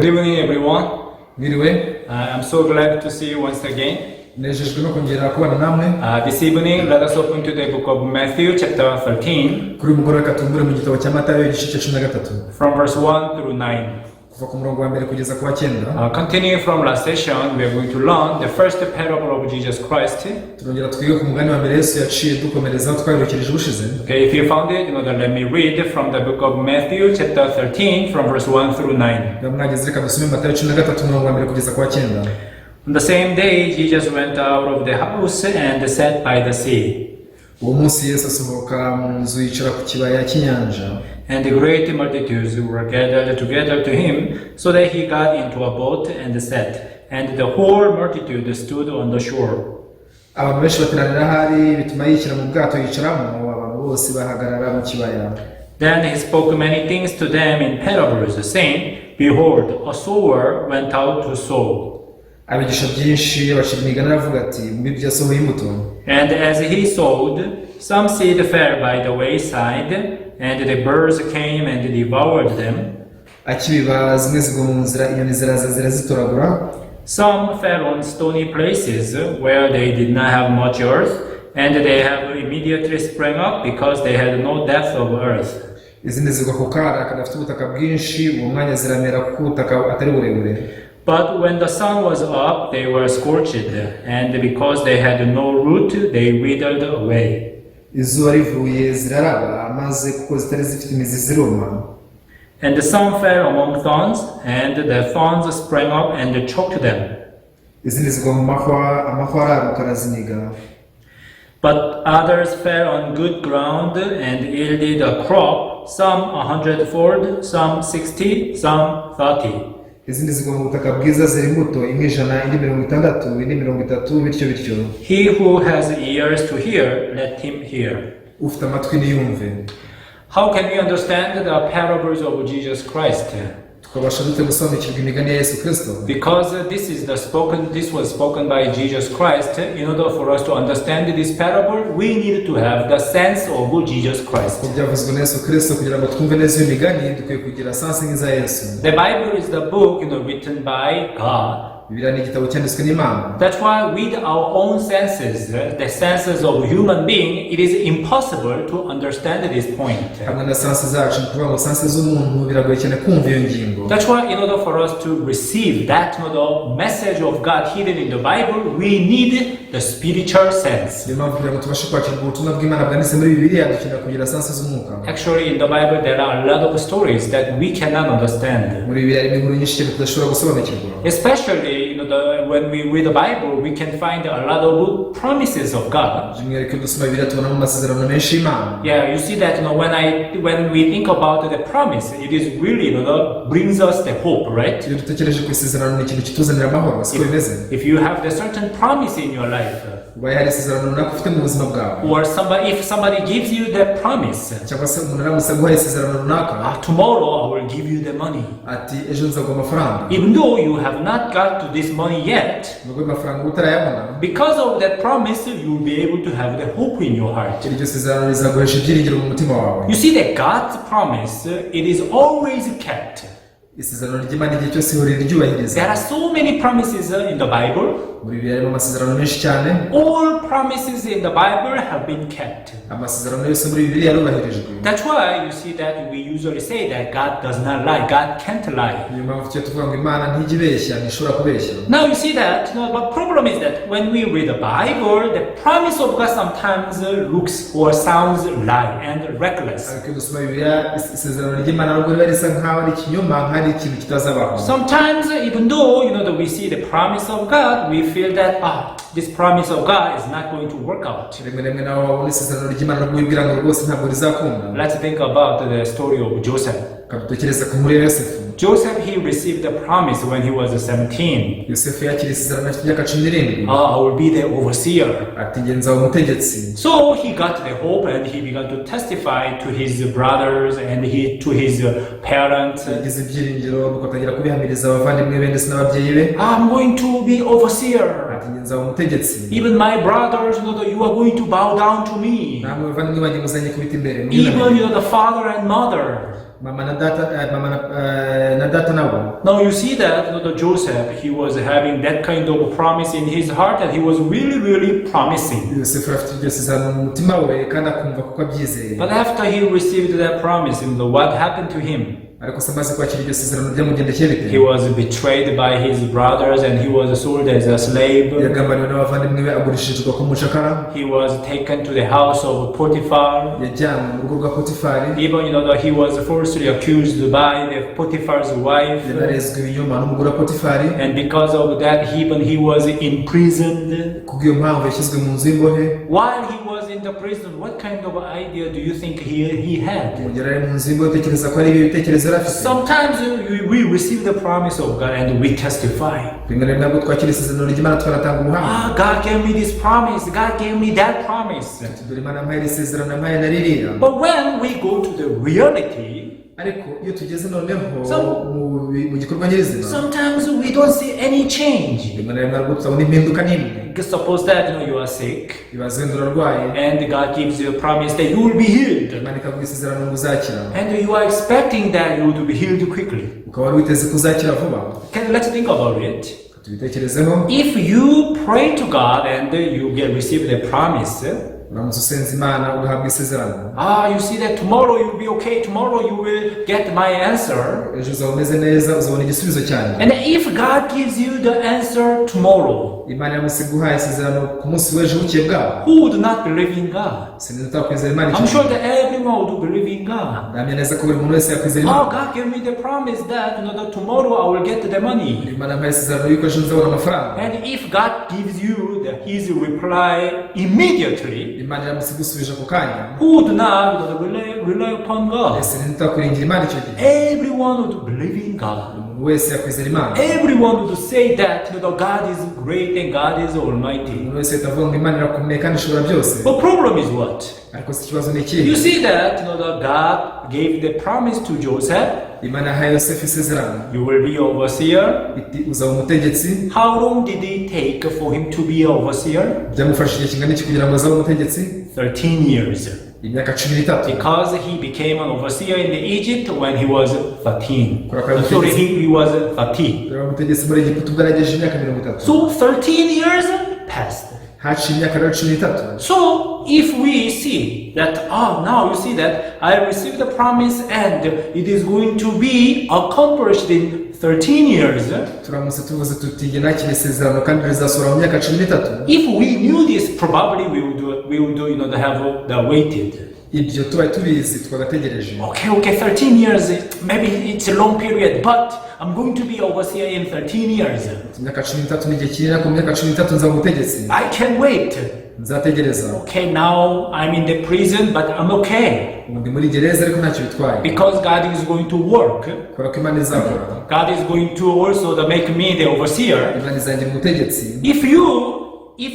Good evening, everyone. Mwiriwe. I'm so glad to see you once again. Nejejwe no kongera kubana namwe. This evening, let us open to the book of Matthew, chapter 13, Kuri uyu mugoroba reka tumbure mu gitabo cya Matayo igice cya 13, from verse 1 through 9. Kuva ku murongo wa mbere kugeza ku wa cyenda. Continuing from last session, we are going to learn the first parable of Jesus Christ. Turongera twige ku mugani wa mbere Yesu yaciye dukomereza aho twabirukirije ubushize. Okay, if you found it, then let me read from the book of Matthew, chapter 13, from verse 1 through 9. Niba mwageze reka dusome Matayo 13 umurongo wa mbere kugeza ku wa cyenda. On the same day, Jesus went out of the house and sat by the sea. Uwo munsi Yesu asohoka mu nzu yicara ku kibaya cy'inyanja. And the great multitudes were gathered together to him, so that he got into a boat and sat, and the whole multitude stood on the shore. Abantu benshi bateranira ahari bituma yishyira mu bwato yicaramo abantu bose bahagarara mu kibaya. Then he spoke many things to them in parables, saying, "Behold, a sower went out to sow." Abigisha byinshi abacira imigani aravuga ati umubibyi yasohoye imbuto. And as he sowed, some seed fell by the wayside, and the birds came and devoured them. Akibiba zimwe zigwa mu nzira inyoni ziraza zirazitoragura. Some fell on stony places where they did not have much earth, and they have immediately sprang up because they had no depth of earth. Izindi zigwa ku kara kadafite ubutaka bwinshi uwo mwanya ziramera kuko ubutaka atari burebure. But when the sun was up, they were scorched, and because they had no root, they withered away. Izuba rivuye ziraraba maze kuko zitari zifite imizi ziruma. And some fell among thorns, and the thorns sprang up and choked them. Izindi zigwa mu mahwa amahwa araruka araziniga. But others fell on good ground and yielded a crop, some 100-fold, some 60, some 30. Izindi zigwa mu butaka bwiza zera imbuto imwe 100 indi 60 indi 30 bityo bityo. He who has ears to hear, let him hear. Ufite amatwi niyumve. How can we understand the parables of Jesus Christ? Tukabasha dute gusobanukirwa imigani ya Yesu Kirisito? Because this was spoken by Jesus Christ. In order for us to understand this parable, we need to have the sense of Jesus Christ. Ko byavuzwe na Yesu Kirisito kugira ngo twumve neza iyo migani dukwiye kugira sens nk'iza Yesu. The Bible is the book written by God. Bibiliya ni igitabo cyanditswe n'Imana. That's why with our own senses, the senses of human being, it is impossible to understand this point. Hamwe na sens zacu ni ukuvuga ngo sens z'umuntu biragoye cyane kumva iyo ngingo. That's why in order for us to receive that the message of God hidden in the Bible, we need the spiritual sense. Niyo mpamvu kugira ngo tubashe kwakira ubwo butumwa bw'Imana bwanditse muri Bibiliya dukenera kugira sens z'umwuka. Actually, in the Bible, there are a lot of stories that we cannot understand. Muri Bibiliya harimo inkuru nyinshi cyane tudashobora gusobanukirwa. Especially, when we read the Bible, we can find a lot of promises of God. By'umwihariko iyo dusoma Bibiliya tubonamo amasezerano menshi y'Imana. Yeah, you see that when we think about the promise, it is really brings us the hope, right? Iyo dutekereje ku isezerano ni ikintu kituzanira amahoro siko bimeze? If you have the certain promise in your life, ubaye hari isezerano runaka ufite mu buzima bwawe, or somebody if somebody gives you that promise, cyangwa se umuntu aramutse aguhaye isezerano runaka, "Ah, tomorrow I will give you the money." ati ejo nzaguha amafaranga, Even though you have not got to this money yet, nubwo ayo mafaranga uba utarayabona, because of that promise, you will be able to have the hope in your heart. Iryo sezerano rizaguhesha ibyiringiro mu mutima wawe. You see that God's promise, it is always kept. Isezerano ry'Imana igihe cyose ihora riryubahiriza. There are so many promises in the Bible. Muri Bibiliya harimo amasezerano menshi cyane. All promises in the Bible have been kept. Amasezerano yose muri Bibiliya yarubahirijwe. That's why you see that we usually say that God does not lie. God can't lie. Niyo mpamvu tujya tuvuga ngo Imana ntijya ibeshya ntishobora kubeshya. Now you see that, no, but problem is that when we read the Bible, the promise of God sometimes looks or sounds lie and reckless. Ariko iyo dusoma Bibiliya isezerano ry'Imana nubwo riba risa nkaho ari ikinyoma nkaho ari ikintu kitazabaho. Sometimes, even though that we see the promise of God, we feel that this promise of God is not going to work out. Rimwe na rimwe nawe wabona isezerano ry'Imana nubwo wibwira ngo rwose ntabwo rizakunda. Let's think about the story of Joseph. Dutekereza ku nkuru ya Yosefu. Joseph, he received the promise when he was 17. Yosefu yakiriye isezerano afite imyaka 17. "Ah, I will be the overseer." Ati njye nzaba umutegetsi. So he got the hope and he began to testify to his brothers and to his parents. Yagize ibyiringiro nuko atangira kubihamiriza abavandimwe be ndetse n'ababyeyi be. "I'm going to be overseer. Ati njye nzaba umutegetsi. Even my brothers, you are going to bow down to me. Namwe bavandimwe banjye muzanyikubita imbere. Even the father and mother." Mama na data mama na data nabo. Now you see that the Joseph, he was having that kind of promise in his heart, and he was really, really promising. Yosefu afite iryo sezerano mu mutima we kandi akumva kuko abyizeye. But after he received that promise, what happened to him? Ariko se amaze kwakira iryo sezerano byamugendekeye bite? He was betrayed by his brothers and he was sold as a slave. Yagambaniwe n'abavandimwe be agurishirizwa ku mucakara. He was taken to the house of Potiphar. Yajyanwe mu rugo rwa Potifari. Even that he was falsely accused by the Potiphar's wife. Yanarezwe ibinyoma n'umugore wa Potifari. And because of that, even he was imprisoned. Kubw'iyo mpamvu yashyizwe mu nzu y'imbohe. While he was in the prison, what kind of idea do you think he had? Mu gihe yari ari mu nzu y'imbohe utekereza ko ari ibi bitekerezo yari afite? Sometimes we receive the promise of God and we testify. Rimwe na rimwe ntabwo twakira isezerano ry'Imana tukanatanga ubuhamya. "Ah, God gave me this promise. God gave me that promise." Dore Imana yampaye iri sezerano yampaye na ririya. But when we go to the reality, Ariko iyo tugeze noneho mu gikorwa nyirizina, sometimes we don't see any change. rimwe na rimwe ntabwo tutabona impinduka n'imwe. Suppose that you are sick Ibaze wenda urarwaye, and God gives you a promise that you will be healed. Imana ikaguha isezerano ngo uzakira, And you are expecting that you will be healed quickly. Ukaba wari witeze ko uzakira vuba. Let's think about it. Tubitekerezeho. If you pray to God and you get receive the promise, Uramutse usenze Imana ugahabwa isezerano, "Ah, you see that tomorrow you'll be okay, tomorrow you will get my answer." Ejo uzaba umeze neza uzabona igisubizo cyanjye. And if God gives you the answer tomorrow, Imana iramutse iguhaye isezerano ku munsi w'ejo bukeye bwaho, who would not believe in God? Sinzi utakwizera Imana I'm icyo sure that everyone would believe in God. Ndahamya neza ko buri muntu wese yakwizera "Oh, Imana. God gave me the promise that tomorrow I will get the money." Imana yampaye isezerano yuko ejo nzabona amafaranga. And if God gives you His reply immediately, Imana iramutse igusubije ako kanya, who would not rely upon God? Ese ninde utakwiringira Imana icyo gihe? Everyone would believe in God. Umuntu wese yakwizera Imana. Everyone would say that God is great and God is almighty. Umuntu wese ahita avuga ngo Imana irakomeye kandi ishobora byose. But problem is what? Ariko si ikibazo ni ikihe? You see that God gave the promise to Joseph, Imana yahaye Yosefu isezerano "You will be overseer." iti uzaba umutegetsi. How long did it take for him to be overseer? Byamufashe igihe kingana iki kugira ngo azabe umutegetsi? 13 years. Imyaka 13. Because he became an overseer in the Egypt when he was 13. Correct. Sorry, he was 30. Yari umutegetsi muri Egiputa ubwo yaragejeje imyaka 30. So 13 years passed. Haciye imyaka rero 13. So if we see that, oh, now you see that I received the promise and it is going to be accomplished in 13 years. Turamutse tuvuze tuti jye nakira isezerano kandi rizasohora mu myaka 13, If we knew this, probably we would have the waited. Ibyo tubaye tubizi twagategereje. Okay, 13 years, maybe it's a long period, but I'm going to be overseer in 13 years. Imyaka 13 ni igihe kinini ariko mu myaka 13 nzaba umutegetsi. I can wait. Nzategereza. Okay, now I'm in the prison, but I'm okay. Ubu ndi muri gereza ariko ntacyo bitwaye. Because God is going to work. Kubera ko Imana izakora. God is going to also to make me the overseer. Imana izangira umutegetsi. If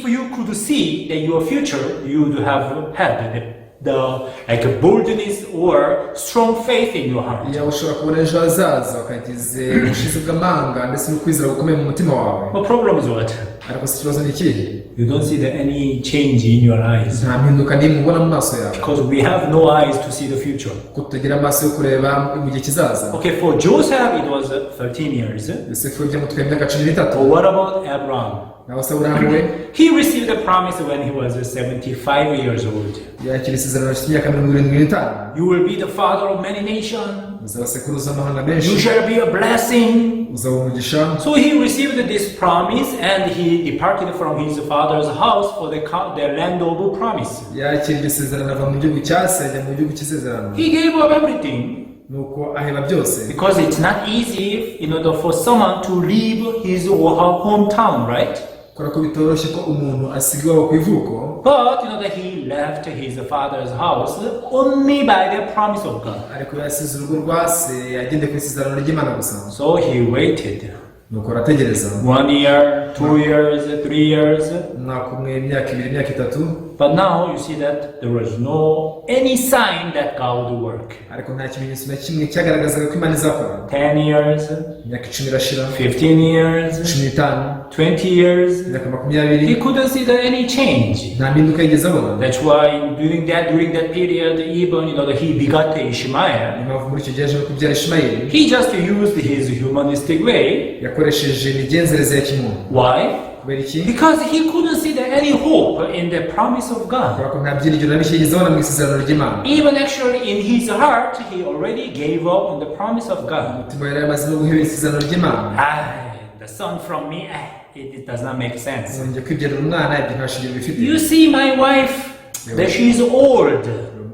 you could see that your future, you would have had the like a boldness or strong faith in your heart. Iyo ushobora kubona ejo hazaza ukagize ubushizi bw'amanga ndetse no kwizera gukomeye mu mutima wawe. But problem is what? Ariko si ikibazo ni ikihe? You don't see any change in your eyes. Nta mpinduka n'imwe ubona mu maso yawe. Because we have no eyes to see the future. Kuko tutagira amaso yo kureba mu gihe kizaza. Okay, for Joseph it was 13 years. Yosefu byamutwaye imyaka 13. But what about Abraham? Naho se Aburahamu we? He received the promise when he was 75 years old. Yakira isezerano afite imyaka 75. "You will be the father of many nations." Uzaba sekuruza amahanga "You menshi. shall be a blessing." Uzaba umugisha. So he received this promise and he departed from his father's house for the land of promise. Yakira iryo sezerano ava mu gihugu cya se ajya mu gihugu cy'isezerano. He gave up everything Nuko aheba byose. Because it's not easy for someone to leave his or her hometown, right? Kubera ko bitoroshye ko umuntu asiga iwabo ku ivuko. But that he left his father's house only by the promise of God. Ariko yasize urugo rwa se agendeye ku isezerano ry'Imana gusa. So he waited Nuko arategereza. 1 year, 2 years, 3 years. Umwaka umwe, imyaka 2, imyaka 3. But now you see that there was no any sign that God would work. Ariko nta kimenyetso na kimwe cyagaragazaga ko Imana izakora. 10 years, Imyaka 10 irashira, 15 years, 15, 20 years. Imyaka 20. He couldn't see the, any change. Nta mpinduka yigeze abona. That's why during that period, even he begot Ishmael. Niyo mpamvu muri icyo gihe yaje no kubyara Ishimayeli. He just used his humanistic way. Yakoresheje imigenzereze ya kimuntu. Why? Kubera iki? Because he couldn't see the, any hope in the promise of God. Kubera ko nta byiringiro na bike yigeze abona mu isezerano ry'Imana. Even actually in his heart, he already gave up on the promise of God. Umutima yari yamaze no guhebera isezerano ry'Imana. Ah, the son from me, ah, it does not make sense. Nongeye kwibyarira umwana, ibyo nta shingiro bifite. You see, my wife, that she is old.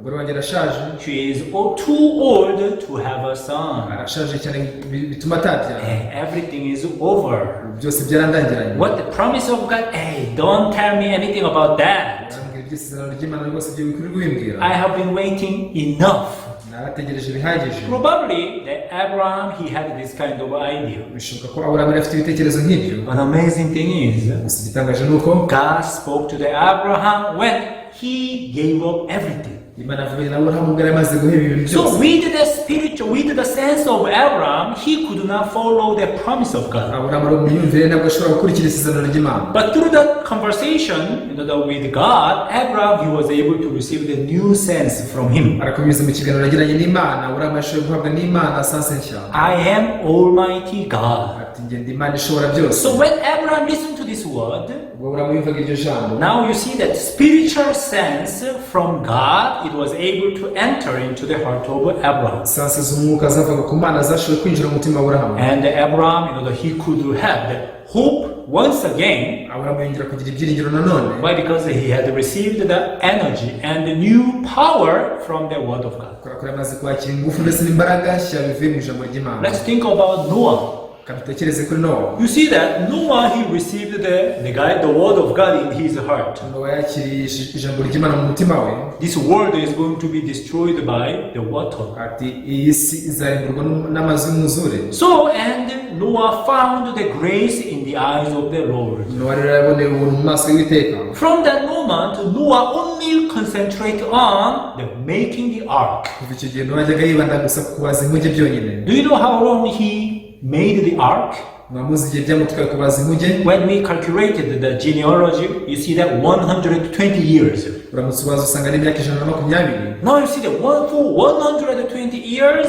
Umugore wanjye arashaje. She is too old to have a son. Arashaje cyane bituma atabyara. Eh, everything is over. Byose byarandangiranye. What the promise of God? Hey, don't tell me anything about that. Arambwira iby'isezerano ry'Imana rwose, ibyo wikwiriye wimbwira. I have been waiting enough. Narategereje bihagije. Probably that Abraham, he had this kind of idea. Bishoboka ko Aburahamu yari afite ibitekerezo nk'ibyo. An amazing thing is, Gusa igitangaje ni uko God spoke to the Abraham when he gave up everything. Imana avuganye na Aburahamu ubwo yari amaze guheba ibintu So byose. with the spiritual, with the sense of Abraham, he could not follow the promise of God. Aburahamu ari mu myumvire ntabwo ashobora gukurikira isezerano ry'Imana. But through that conversation, with God, Abraham, he was able to receive the new sense from him. Ariko binyuze mu kiganiro yagiranye n'Imana, Aburahamu yashoboye guhabwa n'Imana sense nshya. I am Almighty God. Ati njye ndi Imana ishobora byose. So when Abraham listened to this word, Ubwo Aburahamu yumvaga iryo jambo, now you see that spiritual sense from God, it was able to enter into the heart of Abraham. Sense z'umwuka zavaga ku Mana zashoboye kwinjira mu mutima wa Aburahamu. And Abraham, he could have the hope once again. Aburahamu yongera kugira ibyiringiro nanone. Why? Because he had received the energy and the new power from the word of God. Kubera ko yari amaze kwakira ingufu ndetse n'imbaraga nshya bivuye mu ijambo ry'Imana. Let's think about Noah. Reka dutekereze kuri Nowa. You see that Noah, he received the word of God in his heart. Nowa yakiriye ijambo ry'Imana mu mutima we. This world is going to be destroyed by the water. Ati iyi si izarimburwa n'amazi y'umwuzure. So, and Noah found the grace in the eyes of the Lord. Nowa rero yaboneye ubuntu mu maso y'Uwiteka. From that moment, Noah only concentrate on the making the ark. Kuva icyo gihe Nowa yajyaga yibanda gusa ku kubaza inkuge byonyine. Do you know how long he made the ark? Mwamuzi igihe byamutwaye kubaza inkuge? When we calculated the genealogy, you see that 120 years. Uramutse ubaza usanga ari imyaka 120. Now you see that for 120 years,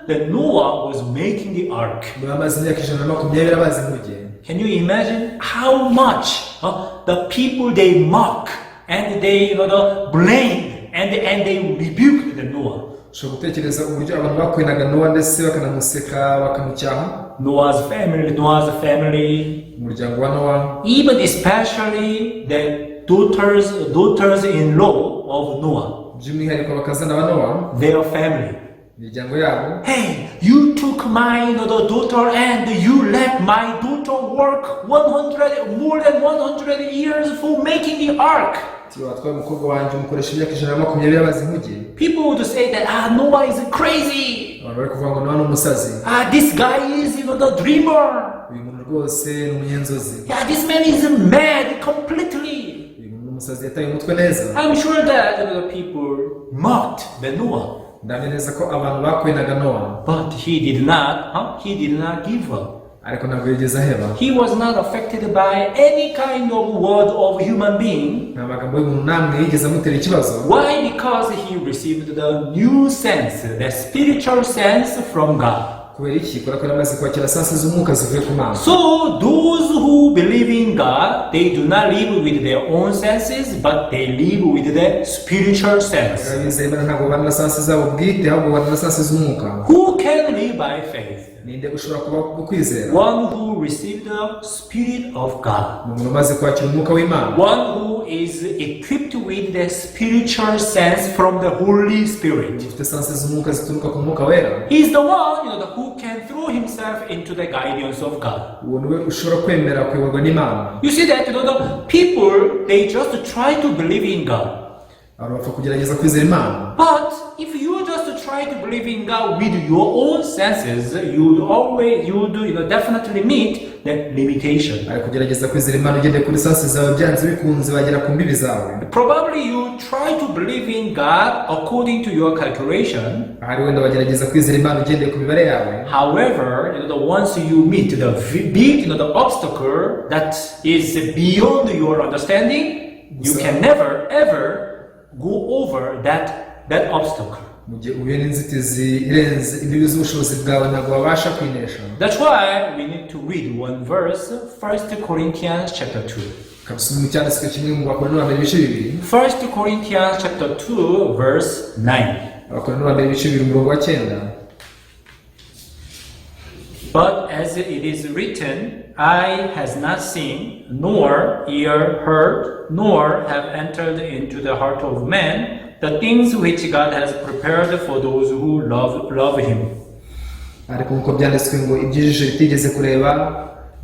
that Noah was making the ark. Nowa amaze imyaka 120 abaza inkuge. Can you imagine how much, huh, the people they mock and they blame and they rebuked the Noah? Ushobora gutekereza uburyo abantu bakwenaga Nowa ndetse bakanamuseka bakamucyaha. Noah's family, Umuryango wa Nowa, even especially the daughters-in-law of Noah, by'umwihariko abakazana ba Nowa, their family. Imiryango yabo. Hey, you took my daughter and you let my daughter work 100 more than 100 years for making the ark. Ati watwaye umukobwa wanjye umukoresha imyaka 120 abaza inkuge. People would say that, ah, Noah is crazy. Abantu bari kuvuga ngo Nowa ni umusazi. Ah, this guy is the dreamer. Uyu muntu rwose ni umunyenzozi. Yeah, this man is mad completely. Uyu muntu ni umusazi yataye umutwe neza. I'm sure that the people mocked the Noah, Ndahamya neza ko abantu bakwenaga Nowa. But he did not. Huh? He did not give up. Ariko ntabwo yigeze aheba. He was not affected by any kind of word of human being. Nta magambo y'umuntu namwe yigeze amutera ikibazo. Why? Because he received the new sense, the spiritual sense from God. Kubera iki? Kubera ko yari amaze kwakira sense z'umwuka zivuye ku Mana. So those who believe in God, they do not live with their own senses, but they live with the spiritual sense. Abizeye Imana ntabwo babana na sense zabo bwite, ahubwo babana na sense z'umwuka. Who can live by faith? Ninde ushobora kuba kubwo kwizera? One who received the Spirit of God. Ni umuntu umaze kwakira umwuka w'Imana. One who is equipped with the spiritual sense from the Holy Spirit. Ufite sense z'umwuka zituruka ku Mwuka Wera. He's the one who can throw himself into the guidance of God. Uwo niwe ushobora kwemera kuyoborwa n'Imana. You see that the people, they just try to believe in God. Abantu bapfa kugerageza kwizera Imana. But if you just try to believe in God with your own senses, you would definitely meet the limitation. Ariko kugerageza kwizera Imana ugendeye kuri sense zawe, byanze bikunze wagera ku mbibi zawe. Probably you try to believe in God according to your calculation. Ahari wenda wagerageza kwizera Imana ugendeye ku mibare yawe. However, the once you meet the big, the obstacle that is beyond your understanding, you can never ever go over that obstacle. Mu gihe uhuye n'inzitizi irenze imbibi z'ubushobozi bwawe, ntabwo wabasha kwinesha. That's why we need to read one verse, 1 Corinthians chapter 2. Kabisoma mu cyanditswe kimwe mu Bakorinto ba mbere ibice 2. 1 Corinthians chapter 2, verse 9. Abakorinto ba mbere ibice 2, umurongo wa 9. But as it is written, eye has not seen, nor ear heard, nor have entered into the heart of man the things which God has prepared for those who love him. Ariko nk'uko byanditswe ngo iby'ijisho ritigeze kureba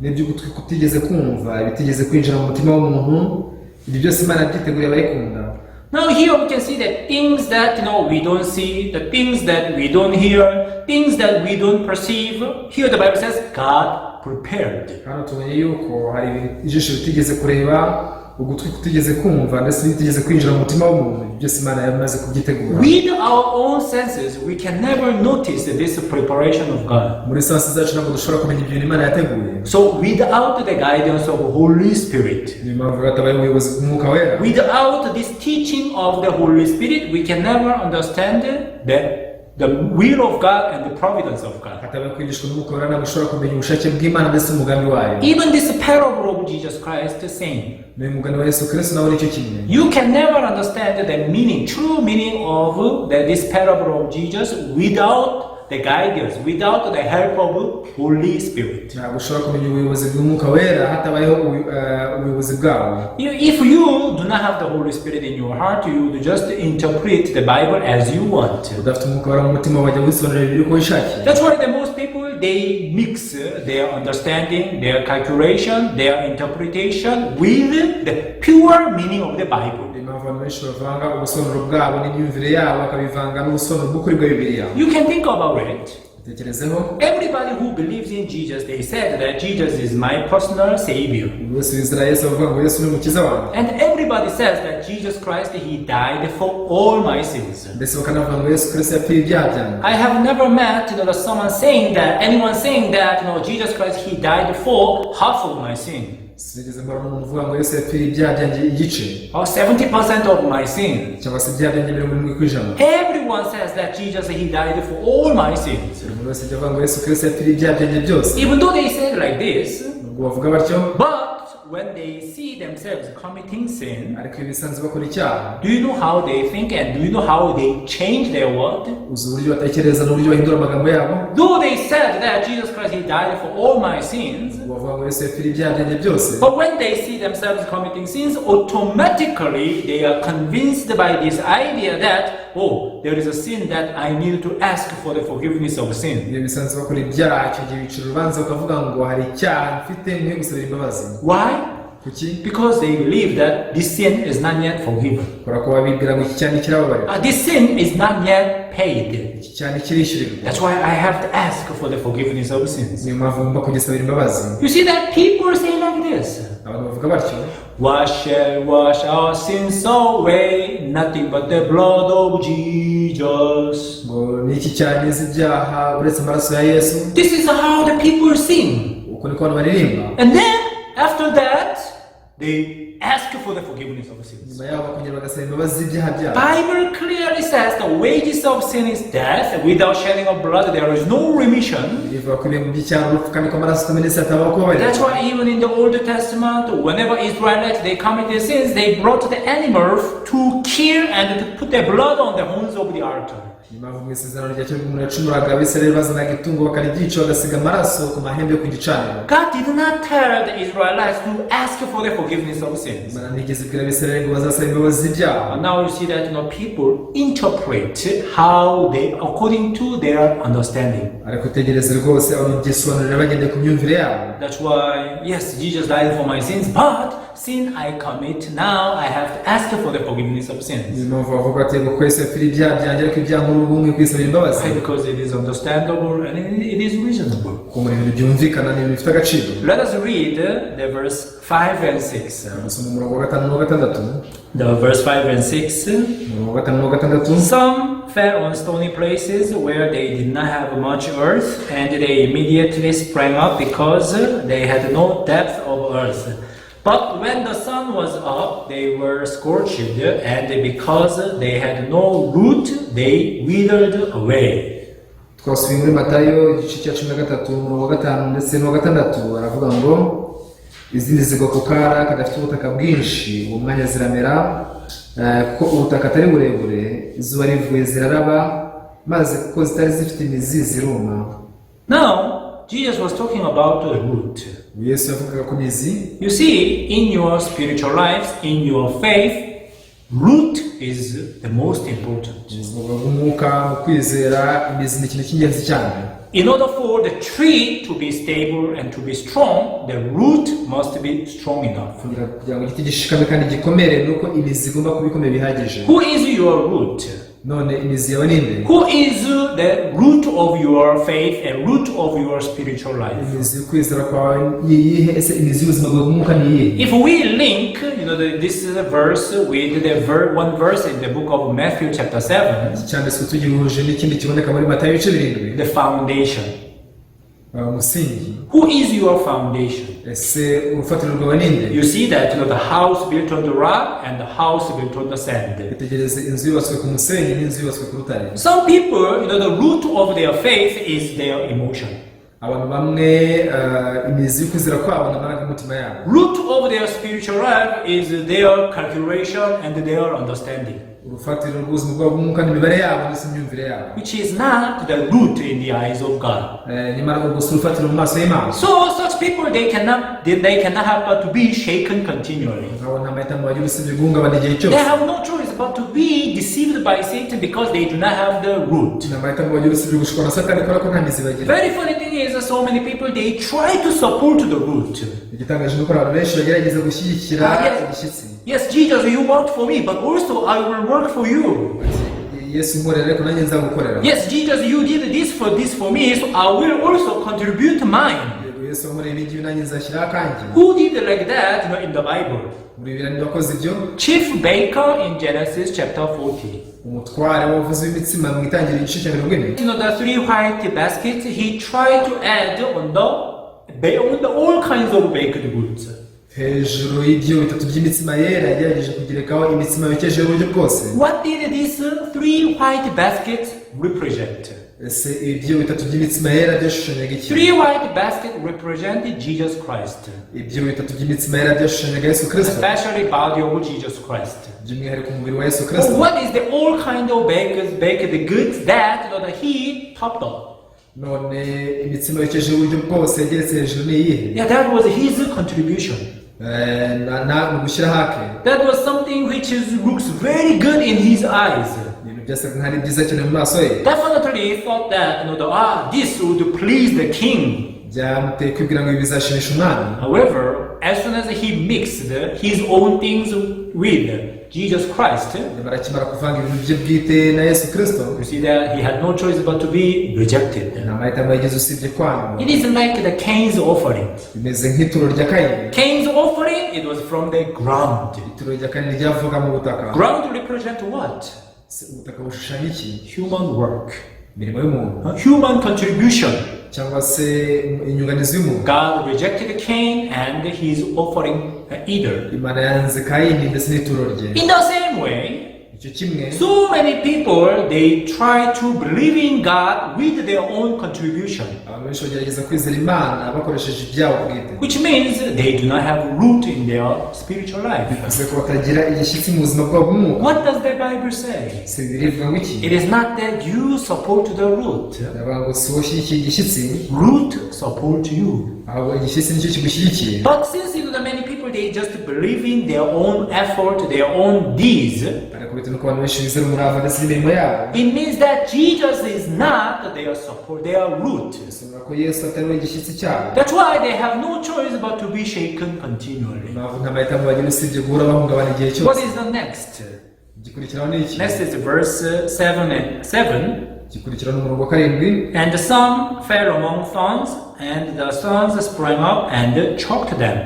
n'iby'ugutwi kutigeze kumva, ibitigeze kwinjira mu mutima w'umuntu, ibyo byose Imana yabyiteguriye abayikunda. Now here we can see that things that we don't see, the things that we don't hear, things that we don't perceive. Here the Bible says God prepared. Hano tubonye yuko hari ibintu ijisho ritigeze kureba, ugutwi kutigeze kumva, ndetse n'ibitigeze kwinjira mu mutima w'umuntu, ibyo byose Imana yamaze kubyitegura. With our own senses, we can never notice this preparation of God. Muri sense zacu ntabwo dushobora kumenya ibyo bintu Imana yateguye. So without the guidance of Holy Spirit, Niyo mpamvu hatabaye ubuyobozi bw'Umwuka Wera, without this teaching of the Holy Spirit, we can never understand the will of God and the providence of God. hatabaye kwigishwa n'Umwuka Wera, ntabwo ushobora kumenya ubushake bw'Imana ndetse n'umugambi wayo. Even this parable of Jesus Christ, the same. N'uyu mugani wa Yesu Kristo nawe nicyo kimwe. You can never understand the meaning, true meaning of this parable of Jesus without the guidance, without the help of Holy Spirit. Ntabwo ushobora kumenya ubuyobozi bw'Umwuka Wera hatabayeho ubuyobozi bwawo. If you do not have the Holy Spirit in your heart, you would just interpret the Bible as you want. Udafite Umwuka Wera mu mutima, wajya wisobanurira Bibiliya uko wishakiye. That's why the most people, they mix their understanding, their calculation, their interpretation with the pure meaning of the Bible. Niyo mpamvu abantu benshi bavanga ubusobanuro bwabo n'imyumvire yabo, bakabivanga n'ubusobanuro bw'ukuri bwa Bibiliya. You can think about it. Tekerezeho. Everybody who believes in Jesus, they said that Jesus is my personal savior. Buri wese wizera Yesu avuga ngo Yesu ni umukiza wanjye. And everybody says that Jesus Christ, he died for all my sins. Ndetse bakanavuga ngo Yesu Kristo yapfiriye ibyaha byanjye. I have never met someone saying that, anyone saying that Jesus Christ, he died for half of my sin. Sinigeze mbona umuntu uvuga ngo Yesu yapfiriye ibyaha byanjye igice, Or 70% of my sin. cyangwa se ibyaha byanjye 70%. Everyone says that Jesus, he died for all my sins. Buri muntu wese ajya avuga ngo Yesu Kristo yapfiriye ibyaha byanjye byose. Even though they say it like this, Nubwo bavuga batyo, but when they see themselves committing sin, ariko iyo bisanzwe bakora icyaha, do you know how they think and do you know how they change their word? Uzi uburyo batekereza n'uburyo bahindura amagambo yabo? Though they said that Jesus Christ, he died for all my sins, Bavuga ngo Yesu yapfiriye ibyaha byanjye byose, but when they see themselves committing sins, automatically they are convinced by this idea that, oh, there is a sin that I need to ask for the forgiveness of sin. Iyo bisanzwe bakora ibyaha, icyo gihe bicira urubanza bakavuga ngo hari icyaha mfite nkwiye gusabira imbabazi. Why? Kuki? Because they believe that this sin is not yet forgiven. Kubera ko babibwira ngo iki cyaha ntikirababarirwa. This sin is not yet paid. Iki cyaha ntikirishyurirwa. That's why I have to ask for the forgiveness of sins. Niyo mpamvu ngomba kugisabira imbabazi. You see that people say like this. Abantu bavuga batyo. What shall wash our sins away? Nothing but the blood of Jesus. Ngo ni iki cyankiza ibyaha uretse amaraso ya Yesu? This is how the people sing. Uko niko abantu baririmba. And then, after that, they ask for the forgiveness of sins. Nyuma yaho bakongera bagasaba imbabazi z'ibyaha byabo. Bible clearly says the wages of sin is death. Without shedding of blood, there is no remission. Bivuga ko ibihembo by'icyaha ari urupfu, kandi ko amaraso atamenetse hatabaho kubabarira. That's why even in the Old Testament, whenever Israelites, they committed sins, they brought the animal to kill and to put their blood on the horns of the altar. Niyo mpamvu mu Isezerano rya Kera umuntu yacumuraga, Abisirayeli bazanaga itungo bakaryica, bagasiga amaraso ku mahembe yo ku gicaniro. God did not tell the Israelites to ask for the forgiveness of sins. Imana ntiyigeze ibwira Abisirayeli ngo bazasaba imbabazi z'ibyaha. And now you see that people interpret how they according to their understanding. Ariko utegereze rwose, abantu babyisobanurira bagendeye ku myumvire yabo. That's why, yes, Jesus died for my sins, but sin I commit now, I have to ask for the forgiveness of sins. Niyo mpamvu bavuga ati yego ko Yesu yapfiriye ibyaha byanjye, ariko ibyaha nkora ubu nkwiye kwisabira imbabazi. Right? Because it is understandable and it is reasonable. Kuko muri ibintu byumvikana, ni ibintu bifite agaciro. Let us read the verse 5 and 6. Gusoma umurongo wa gatanu n'uwa gatandatu. The verse 5 and 6. Umurongo wa gatanu n'uwa gatandatu. Some fell on stony places where they did not have much earth, and they immediately sprang up because they had no depth of earth. But when the sun was up, they were scorched, and because they had no root, they withered away. Twasubiye muri Matayo igice cya 13, umurongo wa gatanu ndetse n'uwa gatandatu. Aravuga ngo izindi zigwa ku kara kadafite ubutaka bwinshi, uwo mwanya ziramera kuko ubutaka atari burebure. Izuba rivuye ziraraba, maze kuko zitari zifite imizi ziruma. Now, Jesus was talking about the root. Yesu yavugaga ku mizi. You see, in your spiritual lives, in your faith, root is the most important. Mu buzima bw'umwuka, mu kwizera, imizi ni ikintu cy'ingenzi cyane. In order for the tree to be stable and to be strong, the root must be strong enough. Kugira ngo igiti gishikame kandi gikomere, ni uko imizi igomba kuba ikomeye bihagije. Who is your root? None imizi yawe ninde? Who is the root of your faith and root of your spiritual life? Imizi y'ukwizera kwawe ni iyihe? Ese imizi y'ubuzima bwawe bw'umwuka ni iyihe? If we link, this verse with the one verse in the book of Matthew chapter 7, Iki cyanditswe tugihuje n'ikindi kiboneka muri Matayo ibice 7, the foundation. Umusingi. Who is your foundation? Ese urufatiro rwawe ninde? You see that the house built on the rock and the house built on the sand. Itegereze inzu yubatswe ku musenyi n'inzu yubatswe ku rutare. Some people, the root of their faith is their emotion. Abantu bamwe imizi y'ukwizera kwabo ni amarangamutima yabo. Root of their spiritual life is their calculation and their understanding, Urufatiro rw'ubuzima bwabo bw'umwuka ni imibare yabo ndetse n'imyumvire yabo, which is not the root in the eyes of God. Nyamara ubwo si urufatiro mu maso y'Imana. So such people they cannot help but to be shaken continually. Nkabo nta mahitamo bagira usibye guhungabana igihe cyose. They have no choice but to be deceived by Satan because they do not have the root. Nta mahitamo bagira usibye gushukwa na Satani kubera ko nta mizi bagira. Very funny thing is, so many people, they try to support the root. Igitangaje ni uko abantu benshi bagerageza gushyigikira Ah, yes. igishyitsi. Yes, Jesus, you worked for me, but also I will work for you. Ati, Yesu nkorera, ariko nanjye nzagukorera. Yes, Jesus, you did this for me, so I will also contribute mine. Yego Yesu wankoreye ibi ngibi, nanjye nzashyiraho akanjye. Who did like that in the Bible? Muri Bibiliya ni wakoze ibyo? Chief baker in Genesis chapter 40. Umutware w'abavuzi b'imitsima mu itangiriro igice cya 40. The three white baskets, he tried to add on the all kinds of baked goods. Hejuru y'ibyo bitatu by'imitsima yera yagerageje kugerekaho imitsima yokeje y'uburyo bwose. What did these three white baskets represent? Ese ibyo bitatu by'imitsima yera byashushanyaga iki? Three white baskets represented Jesus Christ, Ibyo bitatu by'imitsima yera byashushanyaga Yesu Kirisito, especially body of Jesus Christ. By'umwihariko umubiri wa Yesu But Kirisito. what is the all kind of baked goods that he topped up? None imitsima yokeje y'uburyo bwose yageretse hejuru ni iyihe? Yeah, that was his contribution. Ni ugushyiraho ake. That was something which looks very good in his eyes. Ibintu byasaga nk'aho ari byiza cyane mu maso ye. Definitely He thought that this would please the king. Byamuteye kwibwira ngo ibi bizashimisha umwami. However, as soon as he mixed his own things with Jesus Christ, Nyamara akimara kuvanga ibintu bye bwite na Yesu Kirisito, you see that he had no choice but to be rejected. Nta mahitamo yagize usibye kwangwa. It is like the Cain's offering. Bimeze nk'ituro rya Kayini. Cain's offering, it was from the ground. Ituro rya Kayini ryavaga mu butaka. Ground represent what? Se ubutaka bushushanya iki? Human work, Imirimo y'umuntu, human contribution. Cyangwa se inyunganizi y'umuntu. God rejected Cain and his offering either. Imana yanze Kayini ndetse n'ituro rye. In the same way, Icyo kimwe, so many people, they try to believe in God with their own contribution, abantu benshi bagerageza kwizera Imana bakoresheje ibyabo bwite, which means they do not have root in their spiritual life. Bivuze ko batagira igishyitsi mu buzima bwabo bw'umwuka. What does the Bible say? Se Bibiliya ivuga ngo iki? It is not that you support the root. Ndavuga ngo si wowe ushyigikiye igishyitsi, Root support you. Ahubwo igishyitsi nicyo kigushyigikiye. But since many people, they just believe in their own effort, their own deeds, Ariko Ariko bitewe n'uko abantu benshi bizera umurava ndetse n'imirimo yabo, it means that Jesus is not their support, their root. Bisobanura ko Yesu atari we gishyitsi cyabo. That's why they have no choice but to be shaken continually. Impamvu nta mahitamo bagira usibye guhora bahungabana igihe What cyose. is the next? Igikurikiraho ni iki? Next is verse 7 and 7. Igikurikiraho ni umurongo wa karindwi. And some fell among thorns, and the thorns sprang up and choked them.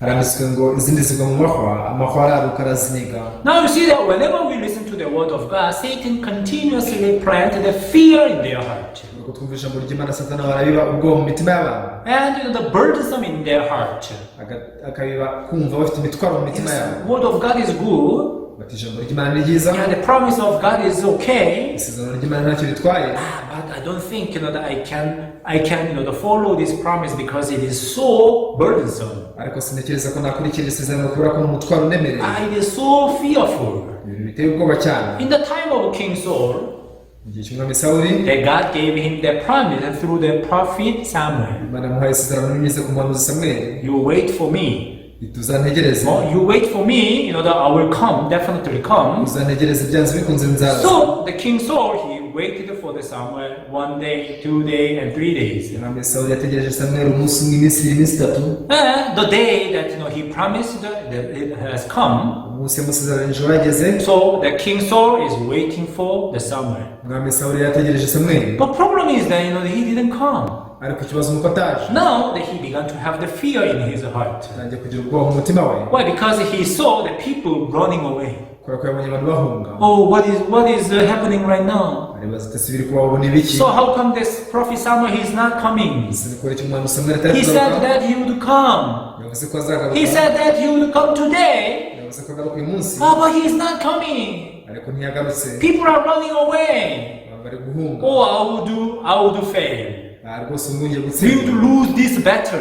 Haranditswe ngo izindi zigwa mu mahwa, amahwa araruka araziniga. Now you see that whenever we listen to the word of God, Satan continuously plant the fear in their heart Nuko twumva ijambo ry'Imana, Satani arabiba ubwoba mu mitima y'abantu and the burdensome in their heart. Akabiba kumva bafite imitwaro mu mitima yabo. Word of God is good. Bati ijambo ry'Imana ni ryiza. Yeah, the promise of God is okay. Isezerano ry'Imana ntacyo ritwaye. Ah, but I don't think that I can follow this promise because it is so burdensome. Ariko sintekereza ko nakurikira isezerano kubera ko ni umutwaro unemereye. Ah, it is so fearful. Ibintu biteye ubwoba cyane. In the time of King Saul, Mu gihe cy'umwami Sawuli, that God gave him the promise through the prophet Samuel. Imana yamuhaye isezerano binyuze ku muhanuzi Samweli. You wait for me. Tuzantegereze. Oh, you wait for me, that I will come, definitely come. Uzantegereze, byanze bikunze nzaza. So the King Saul, he waited for the Samuel 1 day, 2 day, and 3 days. Umwami Sawuli yategereje Samweli umunsi umwe, iminsi ibiri, iminsi itatu. And the day that he promised that it has come, Umunsi yamusezeranyije warageze. So the King Saul is waiting for the Samuel. Umwami Sawuli yategereje Samweli. But problem is that he didn't come. Ariko ikibazo ni uko ataje. Now that he began to have the fear in his heart. Atangiye kugira ubwoba mu mutima we. Why? Because he saw the people running away. Kubera ko yabonye abantu bahunga. Oh, what is happening right now? Aribaza ati ese ibiri kubaho ubu ni ibiki? So how come this prophet Samuel he's not coming? Ese ni kubera iki umuhanuzi Samweli atari He said kugaruka? that he would come. Yavuze ko azagaruka. He said that he would come today. Yavuze ko agaruka uyu munsi. Oh, but he's not coming. Ariko ntiyagarutse. People are running away. Abantu bari guhunga. Oh, I will do fail. Ah, rwose ubu ngiye We would gutsindwa. lose this battle.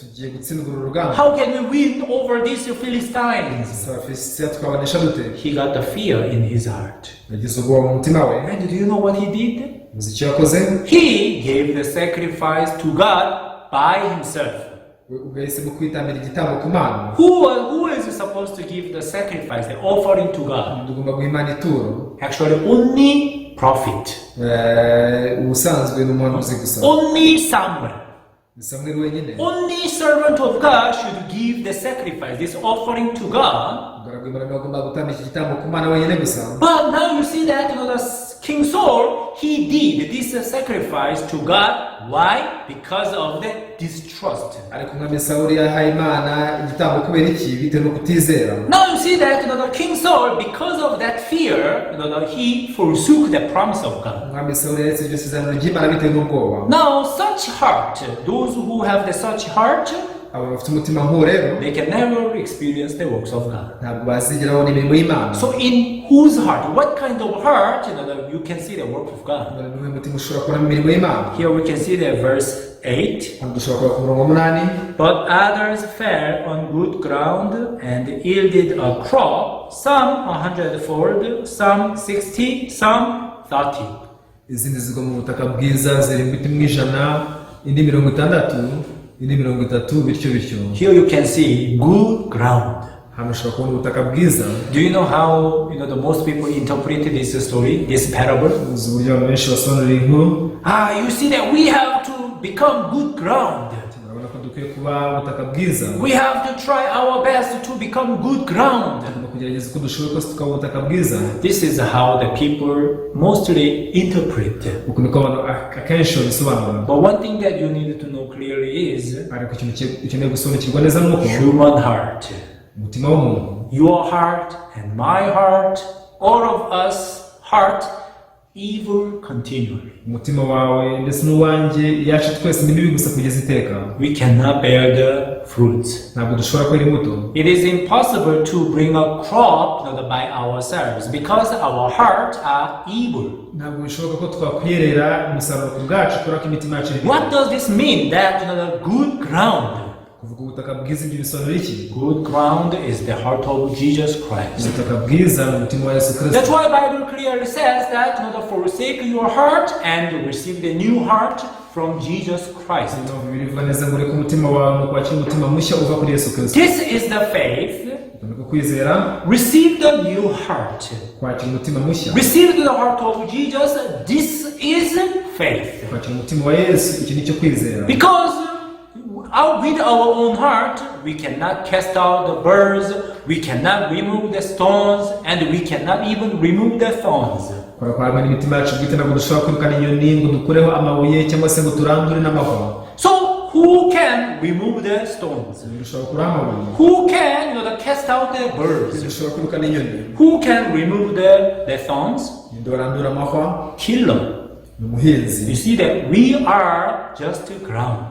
Tugiye gutsindwa uru rugamba. How can we win over these Philistines? Ese Abafilisitiya twabanesha dute? He got the fear in his heart. Yagize ubwoba mu mutima we. And do you know what he did? Muzi icyo yakoze? He gave the sacrifice to God by himself. We ubwo yahisemo kwitambira igitambo ku Mana. Who is supposed to give the sacrifice, the offering to God? Tugomba guha Imana ituro. Actually, only prophet, Ubusanzwe ni umuhanuzi gusa. Only Samuel, Ni Samweli wenyine. Only servant of God should give the sacrifice, this offering to God. Umugaragu w'Imana niwe wagombaga gutamba iki gitambo ku Mana wenyine gusa. But now you see that the King Saul, he did this sacrifice to God. Why? Because of the distrust. Ariko umwami Sawuli yahaye Imana igitambo kubera iki? Bitewe no kutizera. Now you see that the King Saul, because of that fear, he forsook the promise of God. Umwami Sawuli yaretse iryo sezerano ry'Imana bitewe n'ubwoba. Now such heart, those who have the such heart, Abo bafite umutima nk'uwo rero they can never experience the works of God. ntabwo bazigera babona imirimo y'Imana. So in whose heart, what kind of heart, you can see the work of God. None ni uwuhe mutima ushobora kubonamo imirimo y'Imana? Here we can see the verse 8. Hano dushobora kureba ku murongo wa munani. But others fell on good ground and yielded a crop, some 100-fold, some 60, some 30. Izindi zigwa mu butaka bwiza zera imbuto imwe 100, indi 60, indi 30, bityo bityo. Here you can see good ground. Hano ushobora kubona ubutaka bwiza. Do you know how the most people interpret this story, this parable? Uzi uburyo abantu benshi basobanura iyi nkuru? Ah, you see that we have to become good ground. Urabona ko dukwiye kuba ubutaka bwiza. We have to try our best to become good ground. Tugomba kugerageza uko dushoboye kose tukaba ubutaka bwiza. This is how the people mostly interpret. Uku niko abantu akenshi babisobanura. But one thing that you need to know clearly is Ariko ikintu ukeneye gusobanukirwa neza ni uko human heart. umutima w'umuntu, Your heart and my heart, all of us heart, evil continually. Umutima wawe ndetse n'uwanjye, iyacu twese ni mibi gusa kugeza iteka. We cannot bear the fruits. Ntabwo dushobora kwera imbuto. It is impossible to bring a crop not by ourselves because our heart are evil. Ntabwo bishoboka ko twakwiyerera umusaruro ku bwacu kubera ko imitima yacu ari mibi. What does this mean? That the good ground. Kuvuga ubutaka bwiza, ibyo bisobanura iki? Good ground is the heart of Jesus Christ. Ubutaka bwiza ni umutima wa Yesu That's Kirisito. why Bible clearly says that forsake your heart and receive the new heart from Jesus Christ. Niyo mpamvu bibiliya ivuga neza ngo ureke umutima wawe ni ukwakira umutima mushya uva kuri Yesu Kirisito. This is the faith. Niko kwizera Receive the new heart. Kwakira umutima mushya. Receive the heart of Jesus. This is faith. Kwakira umutima wa Yesu, iki ni cyo kwizera. Because with our own heart, we cannot cast out the birds, we cannot remove the stones, and we cannot even remove the thorns. Kubera ko hamwe n'imitima yacu bwite ntabwo dushobora kwirukana inyoni ngo dukureho amabuye cyangwa se ngo turandure n'amahwa. So, who can remove the stones? Dushobora gukuraho amabuye? Who can cast out the birds? Dushobora kwirukana inyoni? Who can remove the thorns? Ninde warandura amahwa? Tiller. Ni umuhinzi. You see that we are just ground.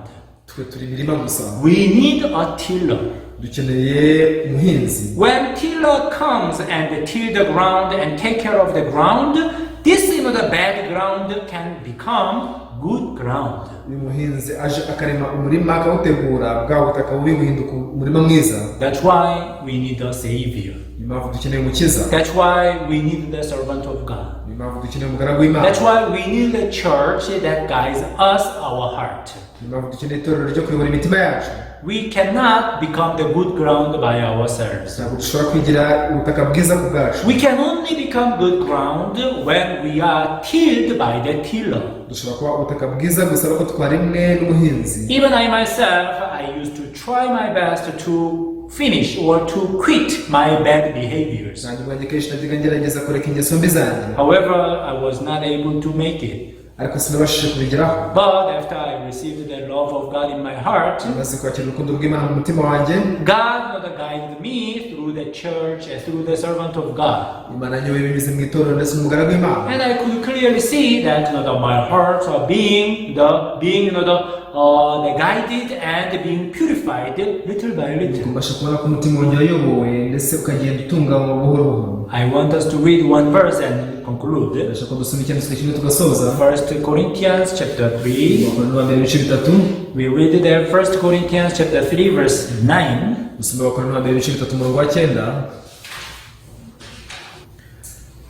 Twe turi imirima gusa. We need a tiller. Dukeneye umuhinzi. When tiller comes and till the ground and take care of the ground, this the bad ground can become good ground. Iyo umuhinzi aje akarema umurima akawutegura, bwa butaka bubi buhinduka umurima mwiza. That's why we need a savior. Niyo mpamvu dukeneye umukiza. That's why we need the servant of God. Niyo mpamvu dukeneye umugaragu w'Imana. That's why we need a church that guides us our heart. Niyo mpamvu dukeneye itorero ryo kuyobora imitima yacu. We cannot become the good ground by ourselves. Ntabwo dushobora kwigira ubutaka bwiza ku bwacu. We can only become good ground when we are tilled by the tiller. Dushobora kuba ubutaka bwiza gusa ariko twarimwe n'umuhinzi. Even I myself, I used to try my best to finish or to quit my bad behaviors. Nanjye ubwanjye kenshi najyaga ngerageza kureka ingeso mbi zanjye. However, I was not able to make it. Ariko sinabashije kubigeraho. But after I received the love of God in my heart, Maze kwakira urukundo rw'Imana mu mutima wanjye, God guided me through the church and through the servant of God. Imana yanyoboye binyuze mu itorero ndetse n'umugaragu w'Imana. And I could clearly see that my hearts are being the being the guided and being purified little by little. Mbasha kubona ko umutima wanjye wayobowe ndetse ukagenda utunganywa buhoro buhoro. I want us to read one verse and conclude. Ndashaka ko dusoma icyanditswe kimwe tugasoza. First Corinthians chapter 3. Abakorinto ba mbere ibice bitatu. We read there First Corinthians chapter 3 verse 9. Dusoma Abakorinto ba mbere ibice bitatu umurongo wa cyenda.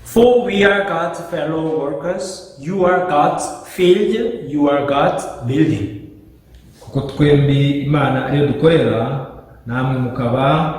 For we are God's fellow workers, you are God's field, you are God's building. Kuko twembi Imana ariyo dukorera, namwe mukaba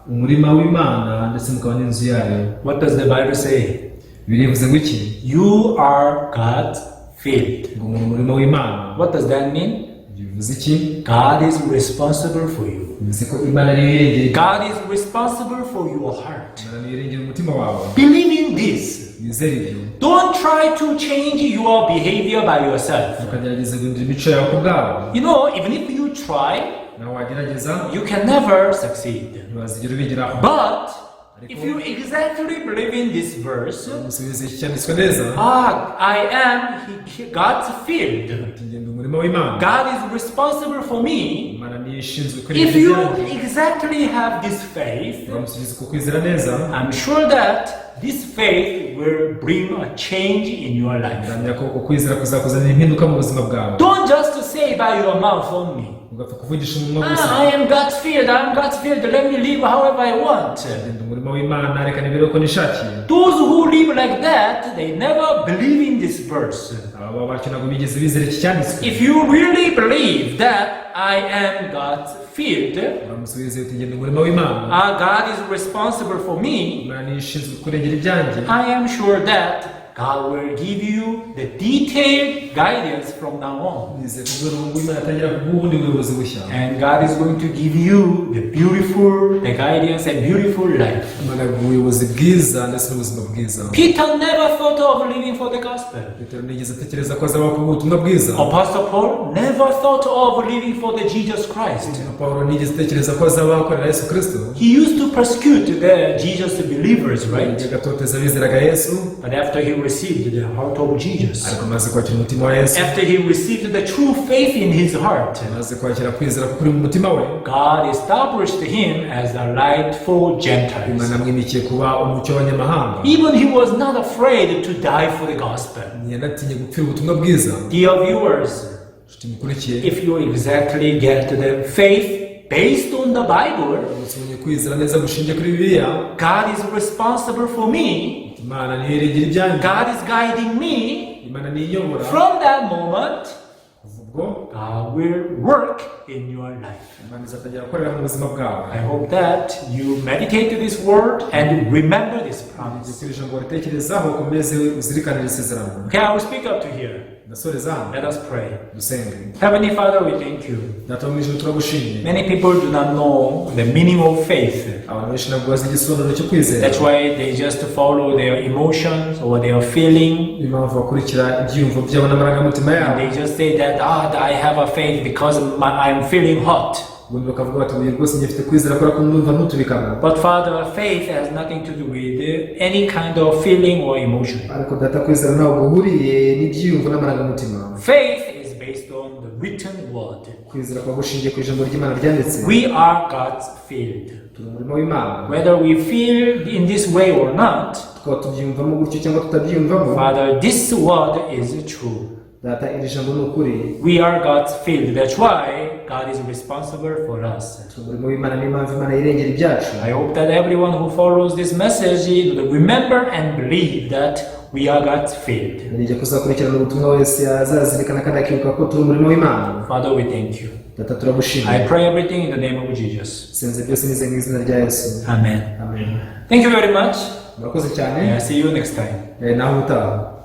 umurima w'Imana ndetse mukaba n'inzu yayo. What does the Bible say? Birivuze ngo iki? You are God's field. Ngo muri umurima w'Imana. What does that mean? Bivuze iki? God is responsible for you. Bivuze ko Imana ariyo irengera. God is responsible for your heart. Imana niyo irengera umutima wawe. Believe in this. Wizere ibyo. Don't try to change your behavior by yourself. Ukagerageza guhindura imico yawe ku bwawe. Even if you try, Nawe wagerageza, you can never succeed. Ntiwazigera ubigeraho. But if you exactly believe in this verse, Musubize iki cyanditswe neza. Ah, I am God's field. Ati ngenda umurima w'Imana. God is responsible for me. Imana niyo ishinzwe kureba If you ibyanjye. Exactly have this faith, Uramusubiza uko kwizera neza, I'm sure that this faith will bring a change in your life. Ndamya ko uko kwizera kuzakuzanira impinduka mu buzima bwawe. Don't just say by your mouth only. Ugapfa kuvugisha umunwa gusa. Ah, I am God's field, I am God's field, let me live however I want. Ngenda umurima w'Imana, reka nibere uko nishakiye. Those who live like that, they never believe in this verse. Aba batyo ntabwo bigeze bizera iki cyanditswe. If you really believe that I am God's field, Uramusubiza uti ngenda umurima w'Imana. Ah, God is responsible for me, Imana niyo ishinzwe kurengera ibyanjye. I am sure that God will give you the detailed guidance from now on. Nizeye ko guhera ubu ngubu Imana atangira kuguha ubundi buyobozi bushya. And God is going to give you the beautiful, the guidance and beautiful life. Imana yaguha ubuyobozi bwiza ndetse n'ubuzima bwiza. Peter never thought of living for the gospel. Petero ntiyigeze atekereza ko azaba kuvuga ubutumwa bwiza. Apostle Paul never thought of living for the Jesus Christ. Na Pawulo ntiyigeze atekereza ko azaba akorera Yesu Kristo. He used to persecute the Jesus believers, right? Yajyaga atoteza abizeraga Yesu. But after he received the heart of Jesus, Ariko amaze kwakira umutima wa Yesu, after he received the true faith in his heart, amaze kwakira kwizera kuri mu mutima we, God established him as a light for Gentiles. Imana amwimikiye kuba umucyo w'abanyamahanga. Even he was not afraid to die for the gospel. Ntiyanatinye gupfira ubutumwa bwiza. Dear viewers, Nshuti mukurikiye, if you exactly get the faith based on the Bible, uramutse ubonye kwizera neza gushingiye kuri Bibiliya, God is responsible for me, Imana niyo irengera ibyanjye, God is guiding me. Imana niyo iyobora. From that moment, Kuva ubwo, God will work in your life. Imana izatangira gukorera mu buzima bwawe. I hope that you meditate this word and remember this promise. Iri jambo waritekerezaho ukomeze uzirikane iri sezerano. Okay, I will speak up to here. Ndasoreza hano. Let us pray. Dusenge. Heavenly Father, we thank you. Data wo mu ijuru turagushimye. Many people do not know the meaning of faith. Abantu benshi ntabwo bazi igisobanuro cyo kwizera. That's why they just follow their emotions or their feeling. Niyo mpamvu bakurikira ibyiyumvo byabo n'amarangamutima yabo. They just say that, "Ah, I have a faith because I'm feeling hot." Ubundi bakavuga bati uyu rwose ngifite kwizera kubera ko ndumva ntutubikana. But Father, faith has nothing to do with any kind of feeling or emotion. Ariko Data kwizera ntabwo guhuriye n'ibyiyumvo n'amarangamutima. Faith is based on the written word. Kwizera kuba gushingiye ku ijambo ry'Imana ryanditse. We are God's field. Turi umurimo w'Imana. Whether we feel in this way or not, tukaba tubyiyumvamo gutyo cyangwa tutabyiyumvamo, Father, this word is true. Data iri jambo ni ukuri. We are God's field. That's why God is responsible for us. Turi umurimo w'Imana niyo mpamvu Imana yirengera ibyacu. I hope that everyone who follows this message will remember and believe that we are God's field. Nijya kuzakurikirana ubutumwa wese azazirikana kandi akibuka ko turi umurimo w'Imana. Father, we thank you. Data turagushimira. I pray everything in the name of Jesus. Senze byose nizeye mu izina rya Yesu. Amen. Amen. Thank you very much. Murakoze cyane. Yeah, see you next time. Eh, naho ubutaha.